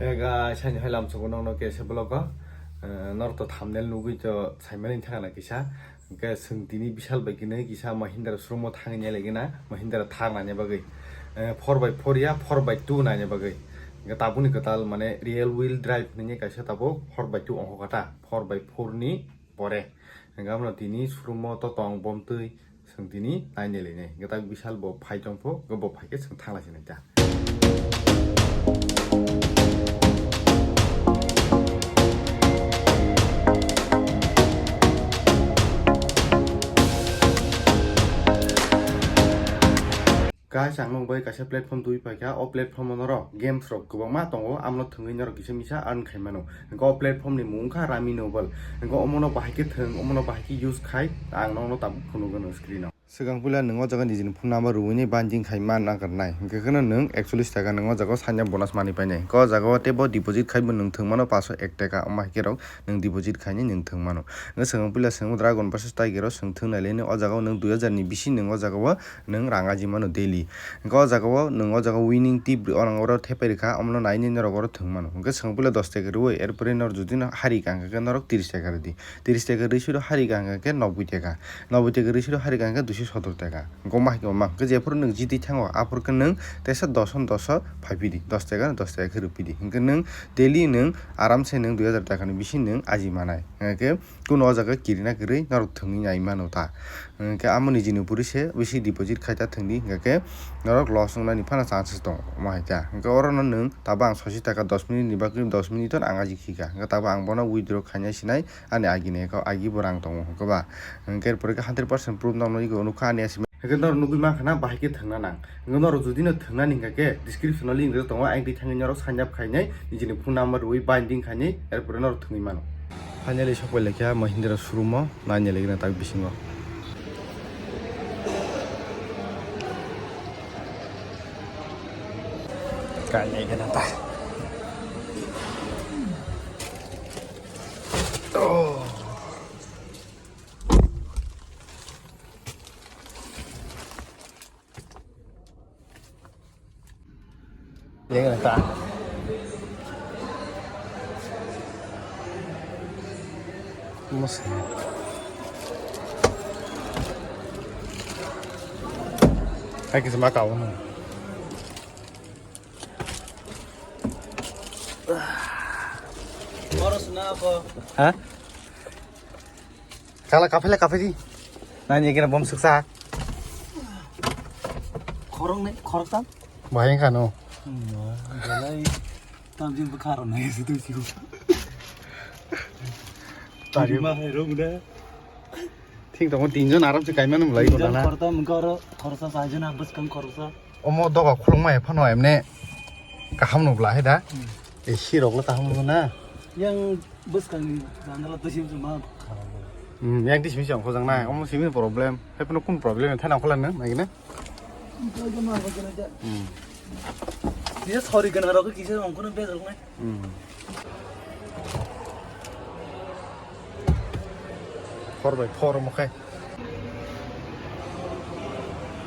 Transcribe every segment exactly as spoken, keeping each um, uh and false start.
Ega saini hai lamsogo nokno kesa vlog o, eh, norok to thumbnail nugui to saimani thangna kisa. Hwnkhe chwng tini Bishal bai kwnwi kisa Mahindra showroom o thangwi nailaigwna, Mahindra Thar naina bagwi. Eh, four by four ya, four by two naina bagwi. Hwnkhe tabukni kwtal mane real wheel drive hinwi kaisa tabuk four by two ongkha ta, four by four ni pore. Hwnkhe abono tini showroom o to tong bomtwi. Chwng tini nainai lainai. Hwnkhe tak Bishal bo phai tongpho, hwnkhe bo phaikhe chwng thanglai sinai ta. Guys, ang nokbai kaisa platform twi paikha. O platform o norok games rok kwbangma tongo, amno thwngwi norok kisa misa earn khai mano. Hwnkhe o platform ni mung wngkha Rummy Noble. Hwnkhe omono bahai khe thwng, omono bahai khe use khai, ang nokno tabuk phunukgwno screen o. Swkang puila nwng o jaga nijini phone number rwui binding khai man nang kwrwnai. Hwnkhe kheno nwng ekchollish taka nwng o jaga o sign up bonus manwi painai. Hwnkhe o jaga o teibo deposit khaibo nwng thwng mano paanso ek taka, omo hai khe rok nwng deposit khainai nwng thwng mano. Hwnkhe swkang puila swkang Dragon versus Tiger o swng thwng nai le, o jaga o nwng dui hazar ni bisi nwng o jaga o nwng rang aji mano daily. Hwnkhe o jaga o nwng o jaga winning tip rw, o rang oro thepai rwkha, omono nainai norok oro thwng mano. Hwnkhe swkang puila dos taka rwui, er pore norok jodi no hari ka hwnkhe norok tris taka rwdi. Tris taka rwui siro hari ka hwnkhe noboi taka. Noboi taka rwui siro hari ka hwnkhe duiso sotor taka. Hwnkhe omo hai khe omo hwnkhe jephuru nwng jiti thango, aphuru khe nwng teisa dos on dos o phai phidi, dos taka no dos taka khe rw phidi. Hwnkhe nwng daily nwng aram se nwng dui hazar taka ni bisi nwng aji manai. Hwnkhe kunu o jaga kirina kwrwi norok thwngwi nai mano ta. Hwnkhe amo nijini puri se bisi deposit khai ta thwngdi, hwnkhe norok loss wngnani phano chances tongo, omo hai khe. Hwnkhe oro no nwng tabo ang sosi taka dos minute ni bagwi, dos minute no ang aji khika. Hwnkhe tabo ang bono withdraw khainai sinai ani agi ni account, agi bo rang tongo, hwnkhe ba. Hwnkhe er pore khe hundred percent proof nokno ego nukha ani S M S. Hwnkhe norok nugui mankha na bahai khe thwngna nang. Hwnkhe norok jodi no thwngna ni hwnkha khe description o link rijak tongo, ang twi thangwi norok sign up khainai, nijini phone number rwui binding khainai, er pore norok thwngwi mano. Finally sokpai laikha Mahindra showroom o, nainai laikha tak bisingo. Kainai gana ta. Oh. Yang ta. Mas. Hai, kisa makau. Boros na apa? Ha? Kala kaphele kaphedi. Nani kena bom suksa. Khorok ne, khorok tam? Bahai kano. Hmm, belai tam jin bukaro na isi tu siu. Tari. Tari ma hai rong da. Thik tongo, tinjon aram se kaimano mulai ko na. Khorok tam koro, khorok sa sajona bus kam khorok sa. Omo doga khulukma hai phano emne kaham nukla hai da. Hmm. E sirok le kaham nukla na. Yang bwskangni jandala twi simi ma kha. Hmm, yang twi simi se ongkhojak nai. Omo simi problem. Hai phano kun problem thai nangkhola nang nai na. Hmm. Kisa sorry gana rok kisa ongkhona bejak nai. Hmm. Four by four omo khe.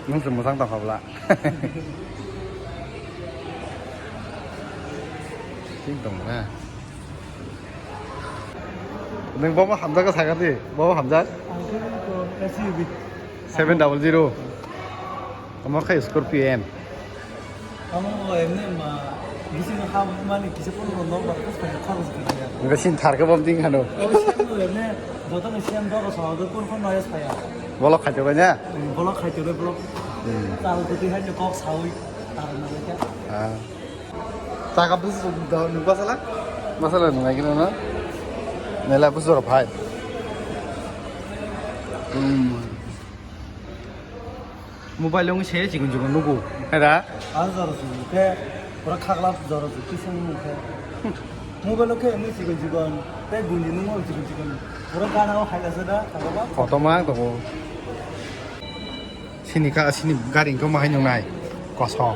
Nwng se mwchang tongkha bwla. Chini tong na. Nwng bobo hamjakgo sakha di, bobo hamjak? Ang khe to S U V. Seven double zero. Omo khe Scorpio N. Amo bo emne ma, bising ha mani kisa phone rok nok bar kos kaya khorok kaya. Enggak sih, thar ke bom ting hano. Oh, siang bo emne, joto ni siang doro sa, do phone phone noise kaya. Bolok khaito bai na? Hmm, bolok khaito bai bolok. Hmm. Tal kuti hai kok sawi, tar na kya. Ah. Taka bus do nuk basala? Basala nuk lagi na? Nela bus doro phai. Hmm. Mobile wngwi se chikon chikon nugo. Heda? A jora chikon khe, pura khakla jora chikon khe se wngwi khe. Mobile o khe wngwi chikon chikon, tei gunji nungma chikon chikon. Pura gana o hai asa da, khakla ba. Kotorma ang tongo. Sini ka, sini gari wngkha ma hai nungnai. Kosom.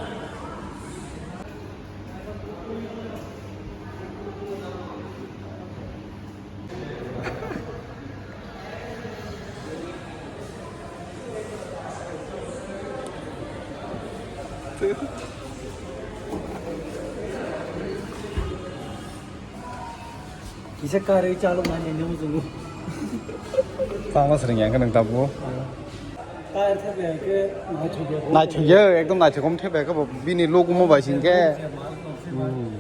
Kisa karwi chalok nai nini muchungo. Tamo sering yang kenang tabu. Tayar thep ya ke naithok ya. Naithok ya, ekdom naithok om thep ya ke bo bini logo mo bai sing ke. Hmm.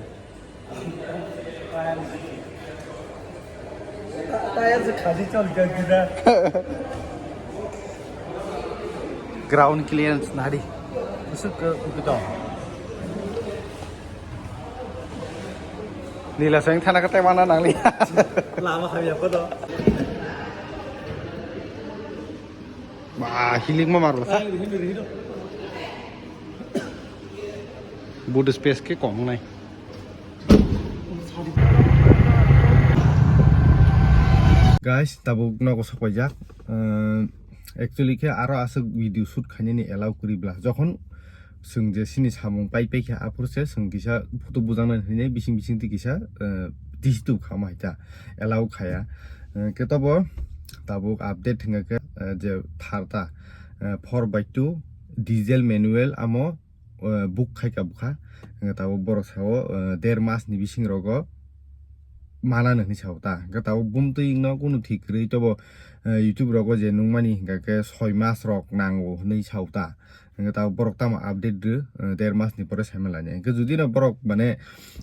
Tayar se khadi chal kya gida. Ground clearance nari. Kusuk ke ukito. Nila seng thana kate mana nangli. Lama khabi apa to? Wah, hilik ma marla sa. Ay, hilik, hilik. Boot space ke kong nai. Guys, tabuk nogo sok paijak. Eh, actually khe aro aswk video shoot khainani allow kwrwi bla. Jokhon chwng je sini samung pai pai khe aphuru se chwng kisa photo bujang nai hinwi bising bising twi kisa, eh, digital kha ma hai ta allow khaya. Eh, khe tobo tabuk update hwnga khe, eh, je Thar ta, eh, four by two diesel manual amo, eh, book khai ka bukha. Hwnga tabuk borok sao, eh, der mas ni bising rogo mana nw hinwi sao ta. Hwnkhe tabuk bumtwi no kunu thik kwrwi tobo, eh, YouTube rogo je nungmani hwnkha khe soi mas rok nango hinwi sao ta. Hwnkhe tabuk borok tamo update rw, eh, der mas ni pore sai manlai nai. Hwnkhe jodi no borok mane,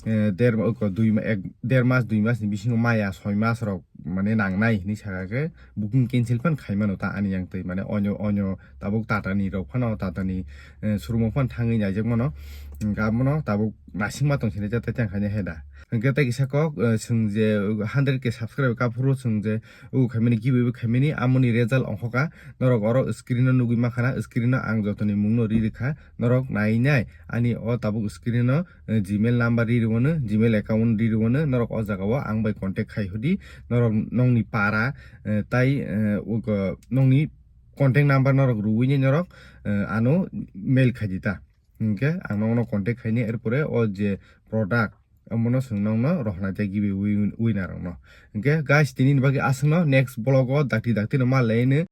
eh, der, oko dui ma-, ek, der mas dui mas ni bisingo maya soi mas rok mane nangnai hinwi saka khe booking cancel phan khai mano ta ani yang twi mane onyo, onyo tabuk Tata ni rok phano Tata ni, eh, showroom o phano thangwi naijak mano. Hwnkhe abono tabuk nasingma tong sini jata tang khaini hai da. Hwnkhe tei kisa kok, eh, chwng je hundred K subscribe ka phuru chwng je o khaimani giveaway bo khaimani amoni result ongkhoka norok oro screen o nugwi mankha na screen o ang jotoni mungno ri rwkha norok nai nai ani o tabuk screen o eh, Gmail number ri rwno, Gmail account ri rwno, norok o jaga o ang bai contact khai hodi, norok nongni para, eh, tai, eh, ugo nongni contact number norok rwini norok, eh, ano mail khai di ta. Hwnkhe ang nongno contact khaini, erpore o je product, omono chwng nongno rohornai tei giveaway winner rokno. Hwnkhe guys, tini ni bagwi aswkno, next vlog o dakti dakti no ma laino.